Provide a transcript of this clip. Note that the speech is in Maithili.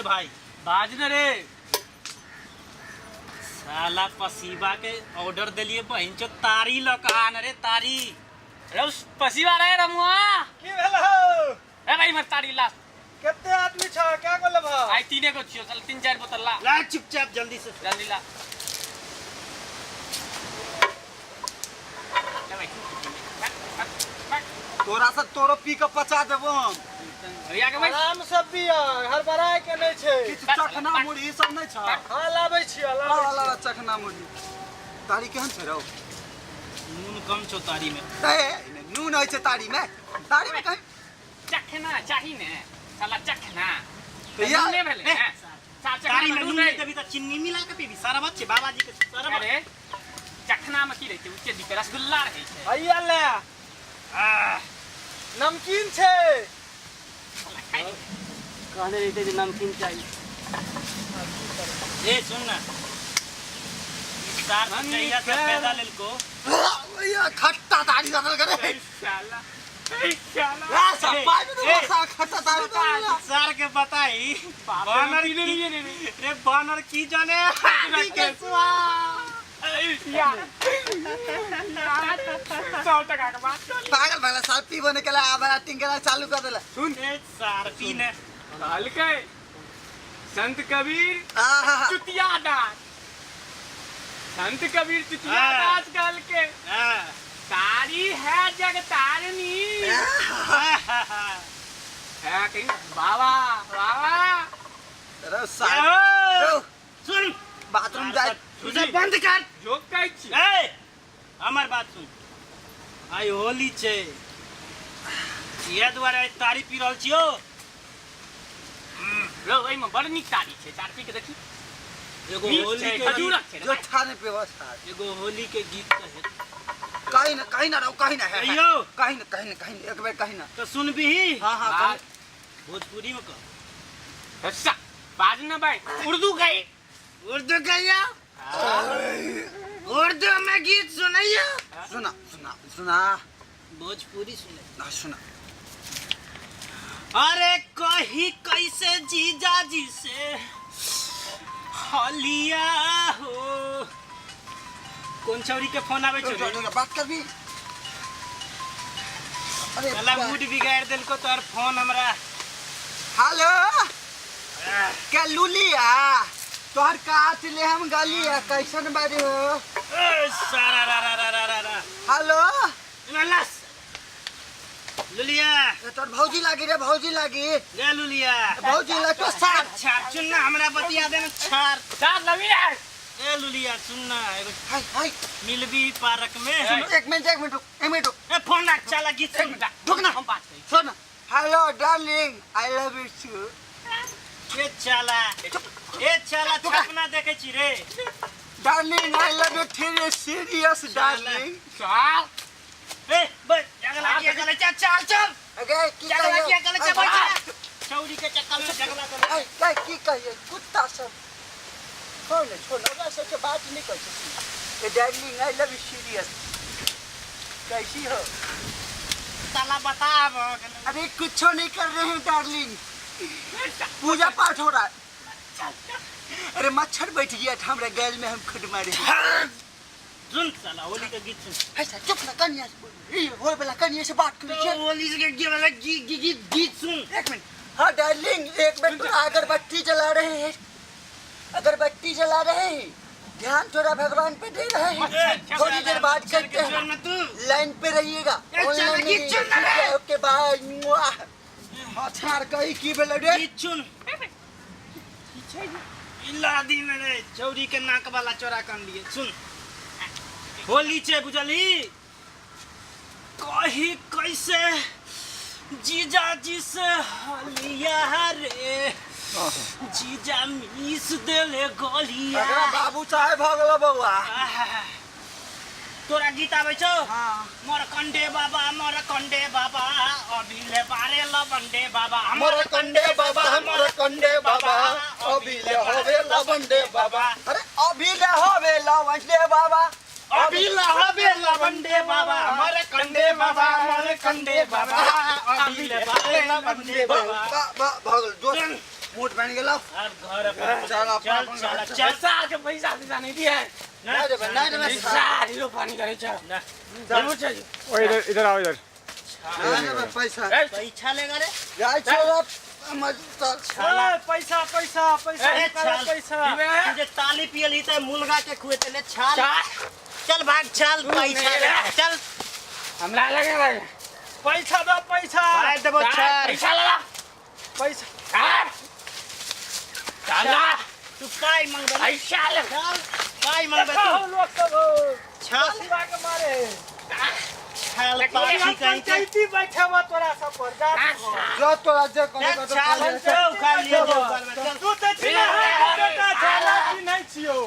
भाई। बाज न रे। साला पसीबा के ऑर्डर देलिए बहिन चो तारी ल के आन रे तारी। रे पसीबा रे रमुआ। की भेल हौ? ए भाई मर तारी ला। कते आदमी छ? क्या गो लेबह? आई तीने गो छियो, चल 3-4 बोतल ला। ला चुपचाप जल्दी से। जल्दी ला। ले भाई, भाग, भाग। तोरा से तोरो पी के पचा देबो हम। भैया के भाई। आराम से पिया, हड़बड़ाय के नहीं छै। किछु चखना मुरही सब नहीं छ? हाँ, लाबै छियै, ला, लाबै ला, छियै। चखना मुरही। तारी केहन छै रौ? नून कम छौ तारी में। ए, नून होइ छै तारी में? तारी में कहीं चखना चाही ने साला चखना। तऽ या- नून नहि भेलै ने? साला चखना तारी में में नून नून नहि। नहीं देबी तऽ चीनी मिला के पीबी। सारा बात छै बाबाजी के सारा बात। अरे चखना में की रहै छै? उच्चे दिखे रसगुल्ला रहै छै। हैया ले। आह, नमकीन छै। कहने रहिते जे नमकीन चाही। ए सुन ना, ई सार मम्मी जहिया से के- पैदा लेलको। या खट्टा तारी दल करे। साला साला ला सब पाई में ए, तो खट्टा तारी दल। सार के बताई बाप रे, बानर पीने की नहीं रे। रे बानर की जाने हाथी के स्वाद। यार 100 टका के बात कर। पागल भला साल पी बने के ला आबरा टिंगरा चालू कर देला। सुन। ए सार पी ने। कहलकै संत कबीर आहा। चुतिया दास, संत कबीर चुतिया हाँ। दास कहलकै हाँ। तारी है जगतारनी। है कहीं बाबा बाबा। रे साल ए, रौ, सुन बाथरूम जाय। तुझे बंद कर। जोक कहै छी। ए हमर बात सुन, आइ होली छै, इएह दुआरे आइ तारी पी रहल छियौ। रौ एहिमे बड़ नीक तारी छै, चार पी के देखी। एगो नीक होली छै, के खजूरक छै रे। जो ठाने पे बस साल। एगो होली के गीत कहे। कहीं ना कहीं ना रौ, कहीं ना है। कहियौ। कहीं ना कहीं ना कहीं ना, एक बेर कहीं ना। तऽ सुनबिही? हाँ, हाँ, बात। कहीं। भोजपुरी में कह। अच्छा बाज ना भाई, उर्दू गई। उर्दू गैया, उर्दू में गीत सुनैया। सुना सुना सुना। भोजपुरी सुने ना सुना। अरे कही कैसे जीजा जी से हलिया हो। कोन छौरी के फोन आबै छौ रे? रुक, बात कर भी। अरे साला मूड बिगाड़ देलको तोहर फोन हमरा। हेलो क्या लुलिया, तोहर काट ले हम गलिया, कैसन बारे हो? ए, सारा रा रा रा रा रा रा। हेलो लस लुलिया। ए, तोहर भौजी लागी रे, भौजी लागी। रे लुलिया। भौजी लागी तो साथ। छार सुन ना, हमरा बतिया दे ना छार। चार लवी यार। ए लुलिया सुन ना, एगो हाय हाय। मिलबी पार्क में। एक मिनट एक मिनट रुक, एक मिनट रुक। ए फोन रख, चला गीत सुन। रुक ना। हम बात करी। सुन। Hello darling, I love you too. ए चला, ए चला, छपना देखे छी रे। Darling I love you three, serious darling. चार। ए बस झगड़ा किया गले, चल चल चल। अगे की झगड़ा कहियो? किया गले, चल बैठ। चौरी के चक्कर में झगड़ा कर। ऐ, ऐ, की कहियो? कुत्ता सब। छोड़ ने, छोड़ ने, ओकरा सबके बात नहीं कहै छै। ए darling I love you serious, कैसी हो? साला बता। अरे कुछ नहीं कर रहे हैं डार्लिंग, पूजा पाठ हो रहा है। अरे मच्छर बैठ गया था हमारे गैल में, हम खुद मारे। सुन साला होली के गीत सुन। ऐसा चुप ना, कन्या से बोल। ई होए वाला कन्या से बात करी छे। होली के गीत वाला गीत गीत गीत गीत सुन। एक मिनट। हाँ डार्लिंग एक मिनट, अगरबत्ती जला रहे हैं, अगरबत्ती जला रहे हैं, ध्यान थोड़ा भगवान पे दे रहे हैं, थोड़ी देर बाद करते हैं, तू लाइन पे रहिएगा। ए, चल, ऑनलाइन गीत सुन ना रे। Okay bye. अच्छा कही की भेलै रे? गीत सुन। इला दिन रे चौरी के नाक वाला चोरा कर लिए। सुन होली छे बुझली, कही कैसे जीजा जी से हलिया रे, जीजा मीस देले गलिया। एकरा बाबू साहेब भऽ गेलो बौआ। आहा। तोरा गीत आबै छौ? हाँ। मोर कंडे बाबा, मोर कंडे बाबा, अभी ले बारे लबंडे बाबा। मोर कंडे बाबा, मोर कंडे बाबा, अभी ले होवे लवंडे बाबा। अरे अभी ले होवे लवंडे बाबा, अभी ले होवे लबंडे बाबा, मोर कंडे बाबा, मोर कंडे बाबा, अभी ले बारे लबंडे बाबा। बा बा भऽ गेल। दोस्त मोट बन गेलो। अब घर अपन चल, अपन चल अपन चल घर चल। सार के पैसा पैसा नहीं दिया है। नहीं देबै, नहीं देबै। सार हीरो पानी करे चल। ना। जरूर चाहिए। ओ इधर इधर आओ इधर। नहीं देबै पैसा। पैसा लेगा रे। जाइ छोरा मजदूर। ए, पैसा पैसा पैसा ए, निकालो चल। पैसा। तुझे ताली पियल ही त मुर्गा के खुएते ले छाल। चल भाग चल पैसा ले चल। हमरा लगे लगे। पैसा दो पैसा। भाई देबो चार। पैसा लगा। पैसा। चल। तू पाई मंगबे। पैसा ले। चल पाई मंगबे देखो तू। लोग सब हो। छाल। शिवा के मारे है। छाल पाछी कहीं के। पंचायती बैठे हुआ तोरा सब पर जा तू। जो तोरा जे करे ए, छाल चल उखाड़ लिए जो उखाड़बे, चल। तू तऽ चिन्है बेटा छाला चिन्है छियौ।